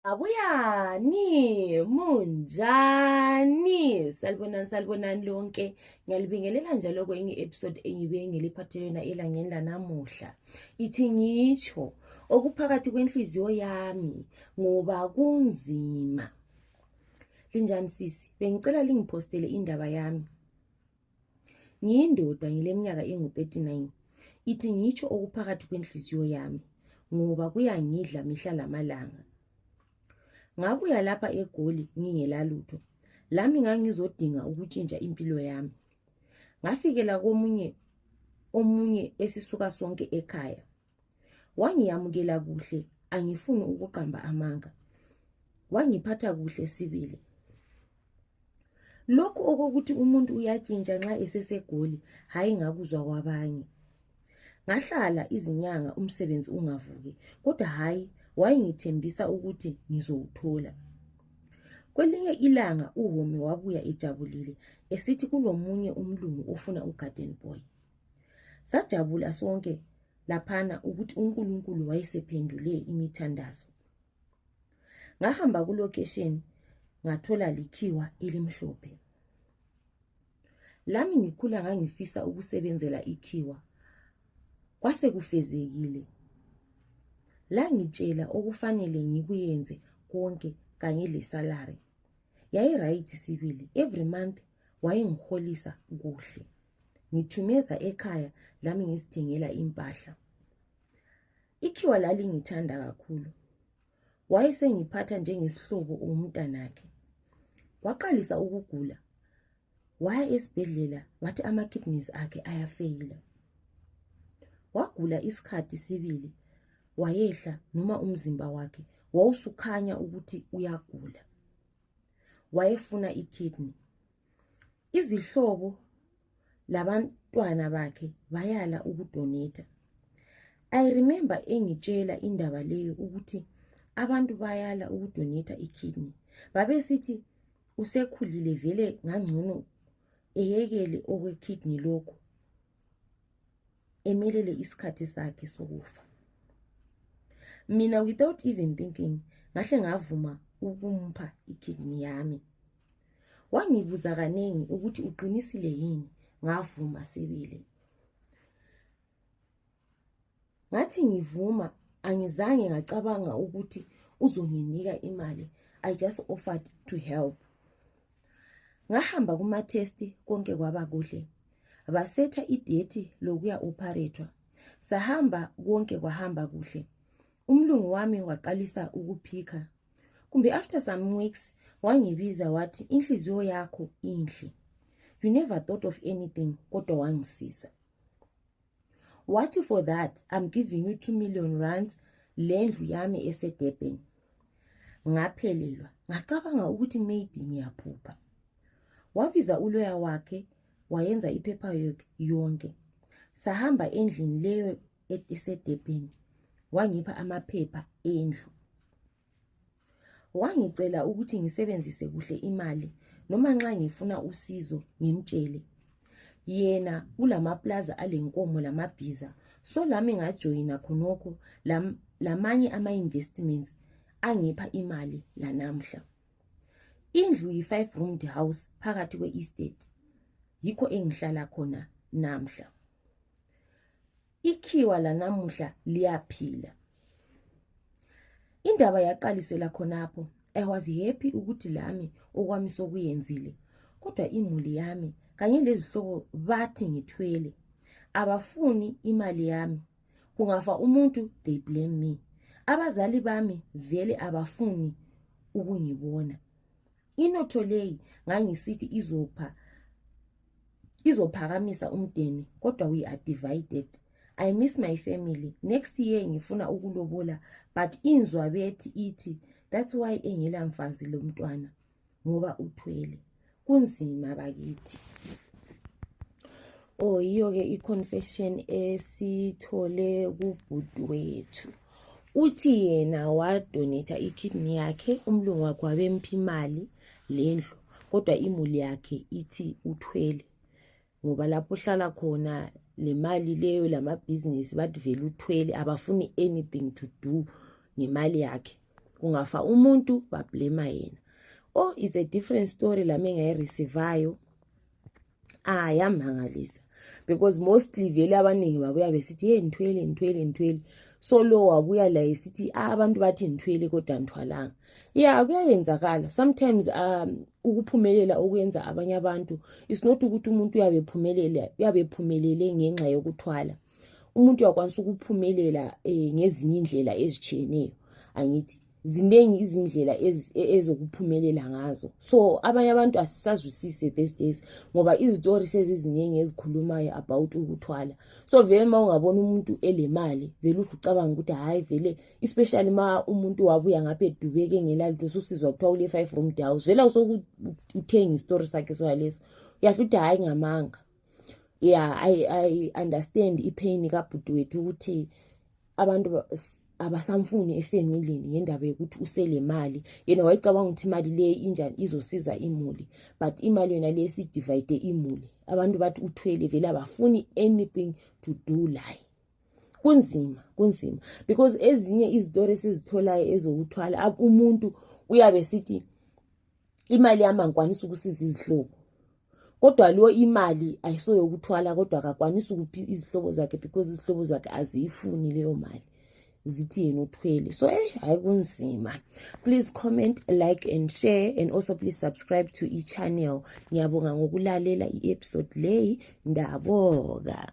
Abuyani, munjani? Salibonani lonke. Ngiyalibingelela njalo kwenye episode engibe ngiliphathelena elangeni lanamuhla. Ithi ngitsho okuphakathi kwenhliziyo yami ngoba kunzima. Linjani sisi? Bengicela lingiphostele indaba yami. Ngiyindoda ngileminyaka engu-39. Ithi ngitsho okuphakathi kwenhliziyo yami ngoba kuyangidla mihla lamalanga. Ngabuya lapha eGoli ngingelalutho. Lami ngangizodinga ukutshintsha impilo yami. Ngafikela omunye esisuka sonke ekhaya. Wangiyamukela kuhle, angifuni ukuqamba amanga. Wangiphatha kuhle sibili. Lokho okokuthi umuntu uyatshintsha nxa eseseGoli, hayi ngakuzwa kwabanye. Ngahlala izinyanga umsebenzi ungavuki, kodwa hayi wayengithembisa ukuthi ngizowuthola. Kwelinye ilanga uHomi wabuya ejabulile esithi kulomunye umlungu ofuna ugarden boy. Sajabula sonke laphana ukuthi uNkulunkulu wayesephendule imithandazo. Ngahamba kulocation ngathola likhiwa elimhlophe. Lami ngikhula ngangifisa ukusebenzela ikhiwa. Kwase kufezekile. La ngitshela okufanele ngikuyenze konke kanye lesalary. Yayi right sibili. Every month wayengiholisa kuhle. Ngithumeza ekhaya lami ngisithengela impahla. Ikhiwa lali ngithanda kakhulu. Wayesengiphatha njengesihlobo umntanakhe. Waqalisa ukugula. Waya esibhedlela wathi ama-kidneys akhe ayafeyila. Wagula isikhathi sibili. Wayehla noma umzimba wakhe wawusukhanya ukuthi uyagula. Wayefuna ikidney. Izihlobo labantwana bakhe bayala ukudonate. I remember engitshela indaba leyo ukuthi abantu bayala ukudonate ikidney. Babesithi usekhulile vele ngangcono eyekele okwekidney lokho. Emelele isikhathi sakhe sokufa. Mina without even thinking, ngahle ngavuma ukumpha ikidney yami. Wangibuza kanengi ukuthi uqinisile yini, ngavuma sibili. Ngathi ngivuma, angizange ngacabanga ukuthi uzonginika imali. I just offered to help. Ngahamba kuma test konke kwaba kuhle. Basetha idate lokuya operator. Sahamba konke kwahamba kuhle. Umlungu wami waqalisa ukuphika. Kumbe after some weeks wangibiza wathi inhliziyo yakho inhle. You never thought of anything kodwa wangisisa. Wathi for that I'm giving you 2 million rands lendlu yami eseDurban. Ngaphelelwa. Ngacabanga ukuthi maybe ngiyaphupha. Wabiza uloya wakhe wayenza ipaperwork yonke. Sahamba endlini leyo eseDurban. Wangipha amaphepha endlu. Wangicela ukuthi ngisebenzise kuhle imali noma nxa ngifuna usizo ngimtshele. Yena ulamaplaza alenkomo lamabhiza, so lami ngajoyina khonokho lamanye ama-investments angipha imali lanamhla. Indlu yi-5-roomed house phakathi kwe-estate. Yikho engihlala khona namhla. Ikhiwa lanamuhla liyaphila. Indaba yaqalisela khonapho. I was happy ukuthi lami okwami sokuyenzile. Kodwa imuli yami kanye lezihlobo bathi ngithwele. Abafuni imali yami. Kungafa umuntu they blame me. Abazali bami vele abafuni ukungibona. Inotho leyi ngangisithi izophakamisa umndeni kodwa we are divided. I miss my family. Next year ngifuna ukulobola but inzwa bethi ithi that's why engela mfazi lo mntwana ngoba uthwele. Kunzima bakithi. Yiyo ke iconfession esithole kubhuti wethu. Uthi yena wadonate ikidney yakhe, umlungu wakhe wabempha imali lendlu kodwa imuli yakhe ithi uthwele. Ngoba lapho hlala khona le mali leyo lamabhizinisi bathi vele uthwele abafuni anything to do ngemali yakhe. kungafa umuntu bablema yena. Oh, it's a different story lami engayireceivayo. Yamangalisa because mostly vele abaningi babuya besithi hey nithwele. So lo wabuya la esithi abantu bathi nithwele kodwa nithwalanga. Kuyayenzakala sometimes. Ukuphumelela okwenza abanye abantu is not ukuthi umuntu uyabe phumelele ngenxa yokuthwala. Umuntu uyakwanisa ukuphumelela ngezinye indlela ezitshiyeneyo. Angithi ziningi izindlela ezokuphumelela ngazo. So abanye abantu asisazwisise these days ngoba izitori seziziningi ezikhulumayo about ukuthwala. So vele uma ungabona umuntu elemali vele ucabanga ukuthi hayi vele especially ma umuntu wabuya ngapha edubeke ngelalutho usizwa kuthiwa ule 5 room house vele usokuthenga istory sakhe soyaleso uyahla uthi hayi ngamanga. I understand ipain kabhuti wethu ukuthi abantu abasamfuni efamilini ngendaba yokuthi usele imali. Yena wayicabanga ukuthi imali le injani izosiza imuli, but imali yona le sidivide imuli. Abantu bathi uthwele vele abafuni anything to do laye. Kunzima because ezinye izitori esizitholayo ezokuthwala umuntu uyabe sithi imali yami angikwanisi ukusiza izihlobo, kodwa lo imali ayisoyokuthwala kodwa akakwanisi ukuphi izihlobo zakhe because izihlobo zakhe aziyifuni leyo mali, zithi yena uthwele. So hayi kunzima. Please comment, like and share, and also please subscribe to channel. Ngiyabonga ngokulalela i-episode leyi. Ndaboga.